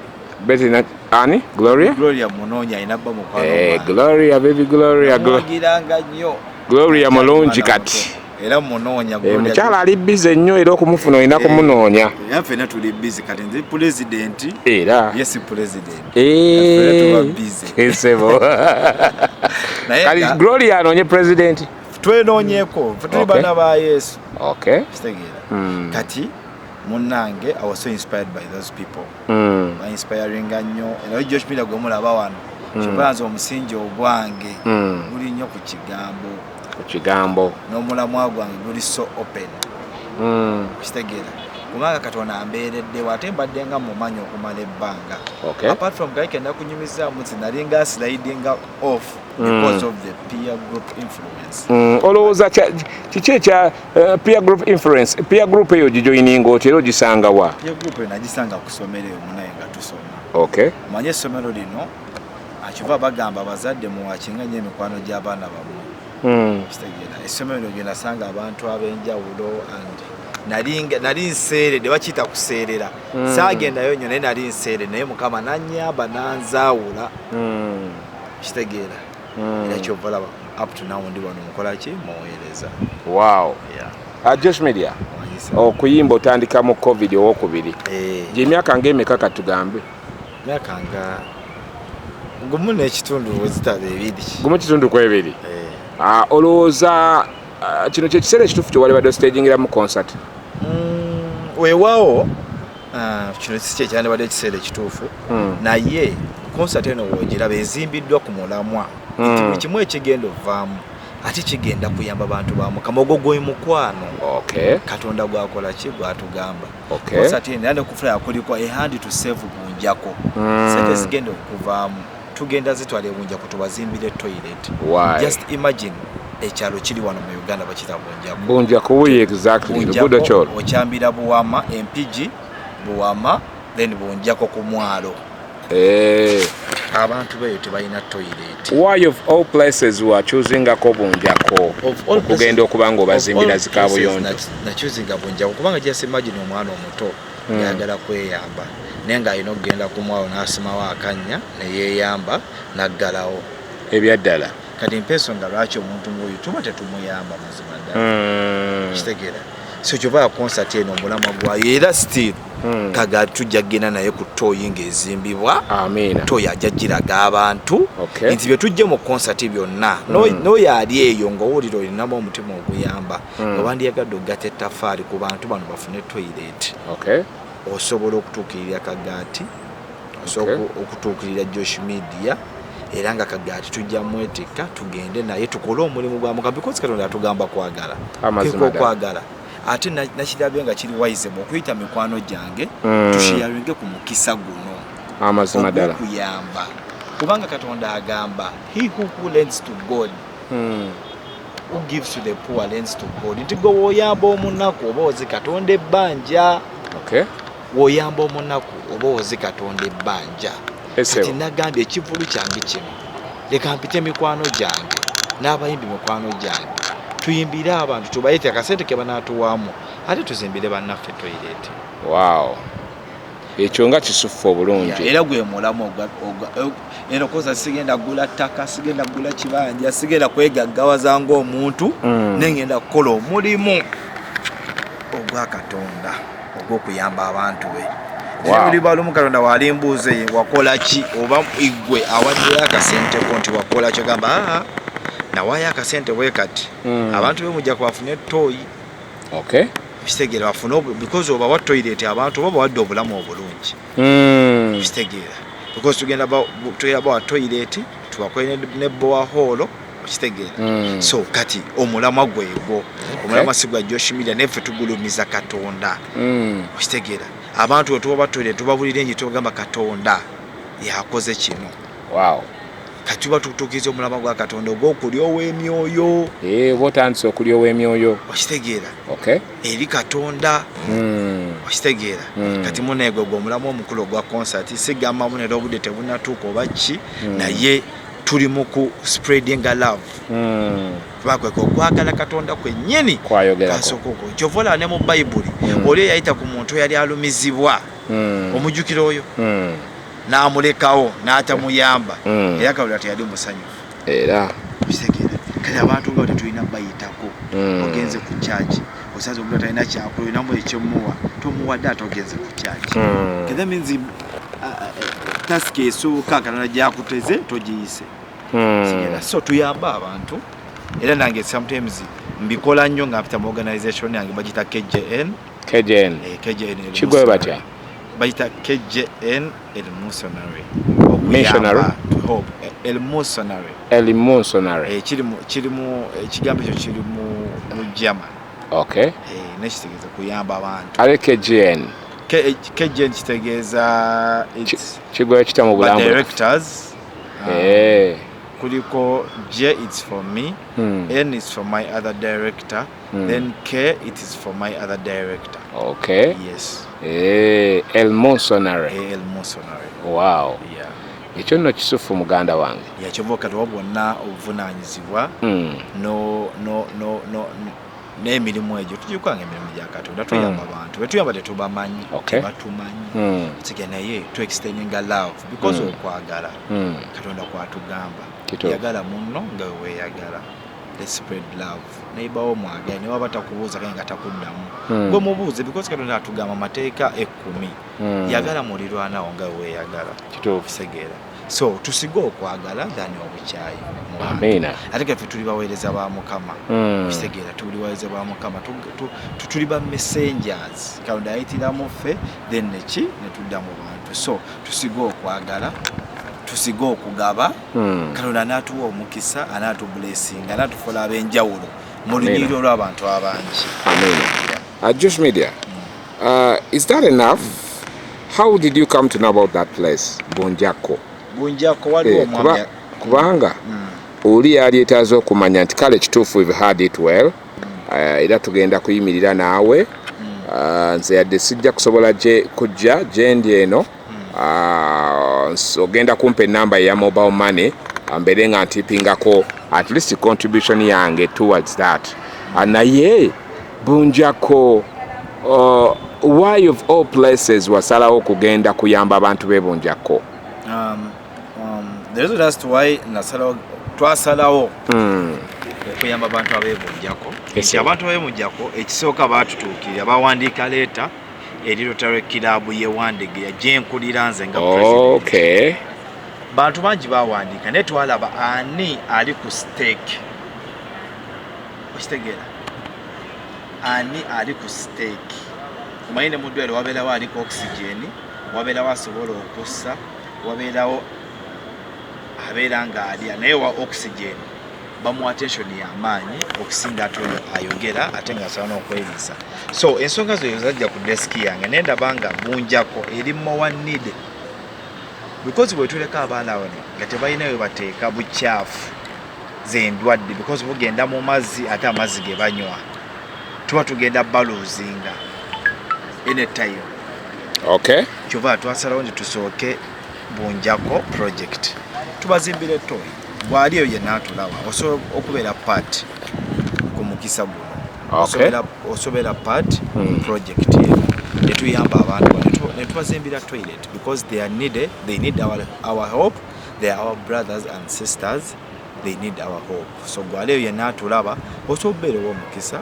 Betty na ani? Gloria? Gloria munoonya alina bba mukwano gwange. Gloria, baby Gloria. Namwagiranga nnyo. Gloria mulungi kati. Era munoonya Gloria. Mukyala ali busy nnyo era okumufuna olina kumunoonya. Era ffenna tuli busy kati nze president. Era. Yes president. Ffenna tuba busy. Esebo. Kali Gloria anoonye president. Twenoonyeeko, ffe tuli baana ba Yesu. Okay. Kitegeera. Kati munnange I was so inspired by those people. Ba inspiringa nnyo. Era Josh Miller gwe mulaba wano. Kyova nze omusingi ogwange guli nnyo ku kigambo. Ku kigambo. N'omulamwa gwange guli so open. Kitegeera. Kubanga Katonda ambeereddewo ate mbadde nga mumanyi okumala ebbanga. Okay. Apart from Gaike nakunyumizaamu nti nalinga sliding off because of the peer group influence. Olowooza kiki ekya peer group influence? Peer group eyo gijoininga otya era ogisanga wa? Peer group eyo nagisanga ku ssomero eyo munaye nga tusoma. Okay. Omanye essomero lino akiva bagamba abazadde muwakinga nnyo emikwano gy'abaana bammwe. Kitegeera. Essomero lino gye nasanga abantu ab'enjawulo and nali nseeredde, bakiyita kuseerera. Saagendayo nnyo naye nali nseeredde naye Mukama n'annyamba n'anzaawula. Kitegeera. Era ky'ova olaba up to now ndi wano mukola ki? Muweereza. Wow. Yeah. Josh Media. Okuyimba otandika mu COVID owokubiri. Gy'emyaka ng'emeka katugambe? Myaka nga 1.5 wezitaba 2. 1.5 ku 2. Olowooza kino kye kiseera ekituufu kye wali badde ostagingira mu concert? Weewaawo, kino si kye kyandibadde ekiseera ekituufu. Naye concert eno w'ogiraba ezimbiddwa ku mulamwa. Nti buli kimu ekigenda ovaamu ate kigenda kuyamba bantu ba Mukama. Ogwo gwe mukwano. Okay. Katonda gwakola ki gwatugamba. Okay. Concert eno era ne ku flyer kuliko a hand to save Bunjako. Sente zigenda okuvaamu tugenda zitwala e Bunjako tubazimbire toilet. Why? Just imagine ekyalo kiri wano mu Uganda bakiyita Bunjako. Bunjako wuyo exactly. Bunjako, Luguudo kyolo. Okyambira Buwama, Empigi, Buwama, then Bunjako ku mwalo. Abantu beeyo tebalina toilet. Why of all places were choosingako Bunjako? Of all Okugenda okuba ng'obazimbira zikabuyonjo. Na choosinga Bunjako kubanga just imagine omwana omuto ng'ayagala kweyamba naye ng'alina okugenda ku mwalo n'asimawo akannya ne yeeyamba n'aggalawo. Ebyaddala. Kati mpa ensonga lwaki omuntu ng'oyo tuba tetumuyamba mazima ddala. Kitegeera. So kyova concert eno omulamwa gwayo era still Kaga tujja kugenda naye ku toyi ng'ezimbibwa. Amiina. Toyi ajja giraga abantu. Okay. Nti bye tujje mu concert byonna. N'oyo ali eyo ng'owulira olinamu omutima oguyamba. Nga wandiyagadde okugatta ettaffaali ku bantu bano bafune toilet. Okay. Osobola okutuukirira Kagaati. Osobola okutuukirira Josh Media. Era nga Kagaati tujja mwetikka tugende naye tukole omulimu gwa Mukama because Katonda atugamba kwagala. Amazima ddala. Kwagala. Ate nakirabye nga kiri wise okuyita mikwano gyange tusharinge ku mukisa guno. Amazima ddala. Okuyamba. Kubanga Katonda agamba he who lends to God who gives to the poor lends to God. Nti gwe w'oyamba omunaku oba ozi Katonda ebbanja. Okay. W'oyamba omunaku oba ozi Katonda ebbanja. Kati nagambye ekivvulu kyange kino leka mpite mikwano gyange n'abayimbi mikwano gyange tuyimbire abantu tubayite akasente ke banaatuwaamu ate tuzimbire bannaffe toilet. Wow. Ekyo nga kisuffu obulungi. Era gwe mulamu era koza sigenda gula ttaka, sigenda gula kibanja, sigenda kwegaggawaza ng'omuntu, naye ngenda kukola omulimu ogwa Katonda ogw'okuyamba abantu be. Buli balumu Katonda walimbuuze ye wakola ki, oba igwe awaddeyo akasente ko nti wakola ki, ogamba aa nawaayo akasente bwe kati, abantu be mujja kubafune toyi. Kitegeera, bafune, because obawa toilet abantu oba bawadde obulamu obulungi. Kitegeera, because tugenda bawa toilet, tubakole ne borehole. Okitegeera? So kati omulamwa gwegwo, omulamwa si gwa Josh Media, naye ffe tugulumiza Katonda. Okitegeera, abantu we tuba toilet tubabulira enji, tubagamba Katonda yakoze kino. Kati tuba tutuukiriza omulamwa gwa Katonda ogw'okulyowa emyoyo. Oba otandise okulyowa emyoyo. Okitegeera? Eri Katonda. Okitegeera? Kati muneegwe gwe omulamwa omukulu ogwa concert. Sigamba munera obudde tebunatuuka oba ki, naye tuli mu ku spreadinga love. Bakweka okwagala Katonda kwennyini. Kwayogerako. Kasooka okwo kyova olaba ne mu Bayibuli, oli eyayita ku muntu eyali alumizibwa, omujjukiro oyo, n'amulekawo n'atamuyamba, era Katonda teyali musanyufu. Era. Okitegeera? Kale abantu nga tetulina bayitako. Ogenze ku kyaki, osanze omuntu atalina kyakola, olinamu ekyomuwa, tomuwadde, ate ogenze ku kyaki. That means task esooka Katonda gyakuteze togiyise. Kitegeera? So tuyambe abantu, era nange sometimes mbikola nnyo nga mpita mu organization yange, bagita KJN. KJN. Eh, KJN El Kigwe batya? Missionary. Bagita KJN El Missionary. Missionary? Okuyamba, to help. El Missionary. Elmusonary. Eh, kiri mu ekigambo ekyo kiri mu German. Eh, nekitegeeza kuyamba abantu. Ale KJN? KJN kitegeeza it's Kigwe kita mu ba bulambu? directors. Kuliko J, it's for me, N is for my other director, then K, it is for my other director. Yes. Elmusonary. El Missionary. Yeah. Ekyo nno kisufu, muganda wange. Yakyova kati oba bwonna obuvunaanyizibwa no no no no n'emirimu egyo tugikanga emirimu gya Katonda. Tuyamba abantu betuyamba tetubamanyi, tebatumanyi. Kiga naye tu extendinga love because okwagala Katonda kwatugamba, yagala munno nga weweeyagala. Let's spread love. Neighbor mwagala, ne waba takubuuza kaye nga takuddamu, gwe mubuuze, because Katonda atugamba amateeka 10, yagala mulirwanawo nga weweeyagala. Kitegeera? So tusige okwagala than obukyayi mu bantu. Amiina. Ate gaffe tuli baweereza ba Mukama. Kitegeera, tuli baweereza ba Mukama. Tuli ba messengers. Katonda ayitiramu ffe, then neki netudda mu bantu. So tusige okwagala, tusige okugaba. Katonda anaatuwa omukisa, anaatublessinga, anaatufuula ab'enjawulo mu Amiina. lunyiriri olw'abantu abangi. Amiina. Josh Media, is that enough? How did you come to know about that place, Bunjako? Bunjako waliwo Eh, omwami. Kubanga oli yali etaaze okumanya nti kale kituufu, we've had it well, era tugenda kuyimirira naawe. Nze yadde sijja kusobola kujja gyendi eno, ogenda kumpa enamba eya mobile money, mbeere nga ntipingako at least contribution yange towards that. Naye Bunjako, why of all places wasalawo okugenda kuyamba abantu b'e Bunjako? The reason as to why nasalawo, twasalawo okuyamba abantu ab'ebunjako, nti abantu ab'ebunjako ekisooka baatutuukirira, bawandiika letter eri Rotary Club ye Wandegeya gyenkulira nze nga president. Bantu bangi bawandiika, naye twalaba ani ali ku stake. Okitegeera, ani ali ku stake? Omanyi ne mu ddwaliro wabeerawo aliko oxygen, wabeerawo asobola okussa, wabeerawo abeera ng'alya, naye wa oxygen bamuwa attention y'amaanyi okusinga ate oyo ayogera ate ng'asobola n'okweriisa. So ensonga zo zajja ku desk yange, naye ndaba nga Bunjako eri more need, because bwe tuleka abaana bano nga tebalina we bateeka bukyafu, zendwadde, because bugenda mu mazzi, ate amazzi ge banywa, tuba tugenda baluzinga anytime. Kyova twasalawo nti tusooke Bunjako project, tubazimbira etoyi. Bwali eyo yenna atulaba, osobola okubeera part ku mukisa guno. Osobola part project eno netuyamba abantu bano. Ne tubazimbira toilet because they are needed, they need our help. They are our brothers and sisters, they need our help. So gwaleyo yenna atulaba, osobola obeerewo omukisa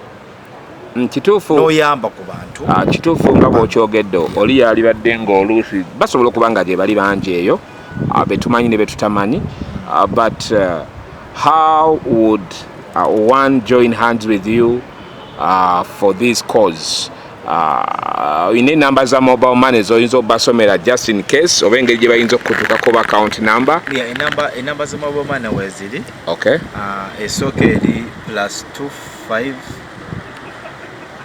Kituufu. n'oyamba ku bantu. Ah, kituufu nga bw'okyogedde. Oli yalibadde ng'oluusi basobola okuba nga gye bali bangi eyo, betumanyi ne betutamanyi. But how would one join hands with you for this cause? Oyina enamba za mobile money zoyinza obasomera just in case, oba engeri gye bayinza okutuukako, ba account number? Yeah, enamba za mobile money weeziri. Esooka eri +25,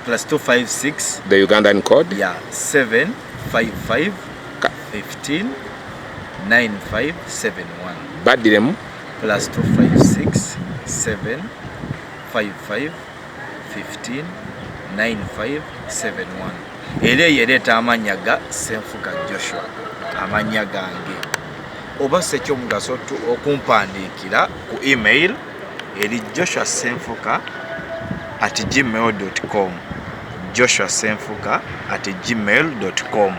+256. The Ugandan code. Yeah, 755 15 9571. Baddiremu. +256 755 15 9571. Era eyo ereeta amannya ga Senfuka Joshua, amannya gange. Oba si ekyomugaso okumpandiikira ku email eri joshuasenfuka@gmail com, joshuasenfuka@gmail com.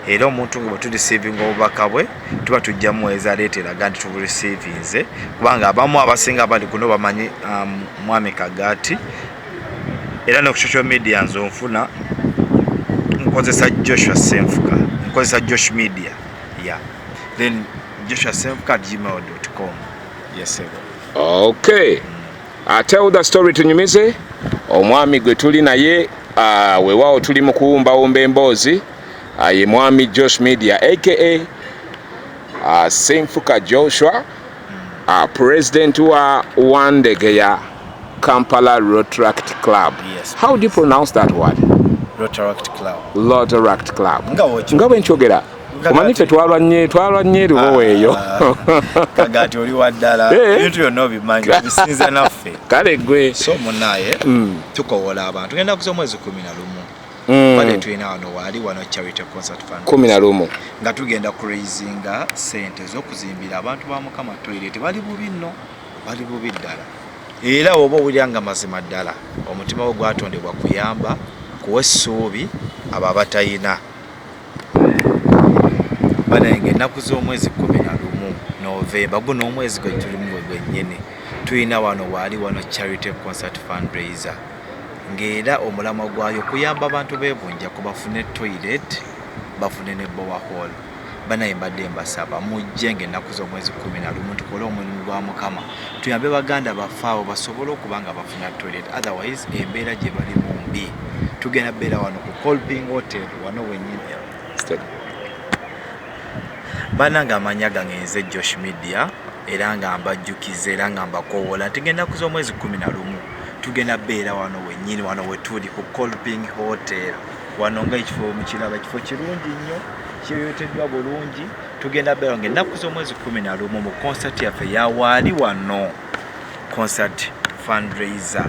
Era omuntu nga bwe tureceivinga obubaka bwe, tuba tujja muweeza letter eraga nti tubureceivinze, kubanga abamu abasinga bali kuno bamanyi mwami Kagaati. Era ne ku social media nze onfuna nkozesa Joshua Senfuka, nkozesa Josh Media. Yeah, then joshuasenfuka@gmail com. Yes, sir. Okay. Tell the story, tunyumize omwami gwe tuli naye. Weewaawo tuli mu kuwumbawumba emboozi. Ye mwami Josh Media aka Senfuka Joshua, president wa Wandegeya Kampala Rotaract Club. Yes. How do you pronounce that word? Rotaract Club. Rotaract Club. Nga bw'okyo- Nga bwe nkyogera. Nga Omanyi kati- ffe twalwa nnyo eriwowo eyo. Kagaati oli wa ddala. Ebintu byonna obimanyi, obisinza naffe. Kale gwe. So munaye, tukowola abantu ngenda kuza omwezi 11. Bade tulina wano, waali wano charity concert fund. 11. Nga tugenda kuraisinga sente ez'okuzimbira abantu ba Mukama toilet. Bali bubi nno, bali bubi ddala. Era oba owulira nga mazima ddala omutima gwo gwatondebwa kuyamba, kuwa essuubi abo abatayina, banaye nga ennaku z'omwezi 11 Novemba, guno omwezi gwe tulimu gwe gwennyini, tulina wano waali wano charity concert fundraiser, ng'era omulamwa gwayo kuyamba abantu beebunjako bafune toilet, bafune ne borehole. Banaye mbadde mbasaba mujje ng'ennaku z'omwezi 11, tukole omulimu gwa Mukama, tuyambe baganda baffe abo basobole okuba nga bafuna toilet. Otherwise embeera gye balimu mbi. Tugenda beera wano ku Colping Hotel, wano wennyini. Steady. Bannange, amannya gange nze Josh Media, era nga mbajjukiza era nga mbakowoola nti ngenda kuza omwezi 11, tugenda beera wano wennyini, wano wetuli ku Colping Hotel wano, nga ekifo mukiraba, ekifo kirungi nnyo, kiyoyoteddwa bulungi. Tugenda beera nga ennaku z'omwezi 11 mu concert yaffe yawaali wano concert fundraiser,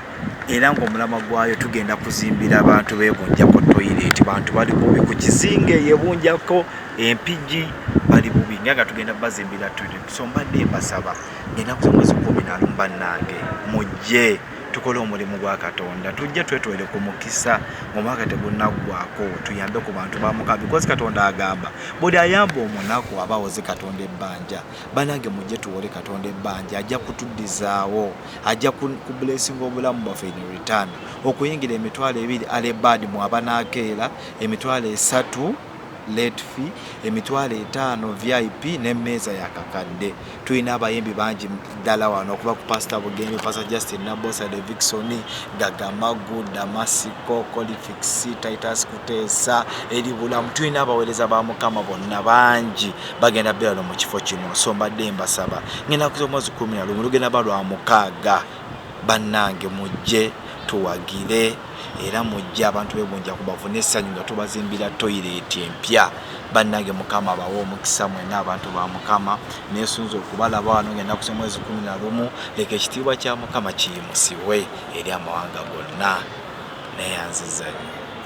era ng'omulamwa gwayo tugenda kuzimbira abantu bebunjako toilet. Bantu bali bubi ku kizinga eyebunjako Empigi, bali bubi nga tugenda bazimbira toilet. So mbadde mbasaba ng'ennaku z'omwezi 11, bannange, mujje tukole omulimu gwa Katonda, tujje twetwere ku mukisa ng'omwaka tegunaggwako, tuyambe ku bantu ba Mukama, because Katonda agamba buli ayamba omunaku aba awoze Katonda ebbanja. Banange, mujje tuwole Katonda ebbanja, ajja kutuddizaawo, ajja kublessinga obulamu bwaffe in return. Okuyingira 20,000 early bird, mu abanaakeera, 30,000 late fee, 50,000 VIP, n'emmeeza yakakadde. Tulina abayimbi bangi ddala wano, okuva ku Pastor Bugembe, Pastor Justin Nabosa, Levixone, Gagamagu, Damasiko, Colifix, Titus Kuteesa, eri bulamu. Tulina abaweereza ba Mukama bonna bangi bagenda beera mu kifo kino. So mbadde mbasaba ngenda kuza omwezi 11, lugenda ba lwa mukaaga. Bannange, mujje tuwagire, era mujje abantu bebunja kubafune essanyu nga tubazimbira toilet empya. Bannange, Mukama abawe omukisa mwenna abantu ba Mukama. Nesunza okubalaba wano ng'ennaku z'omwezi 11. Leka ekitiibwa kya Mukama kiyimusibwe eri amawanga gonna. Neyanziza nnyo.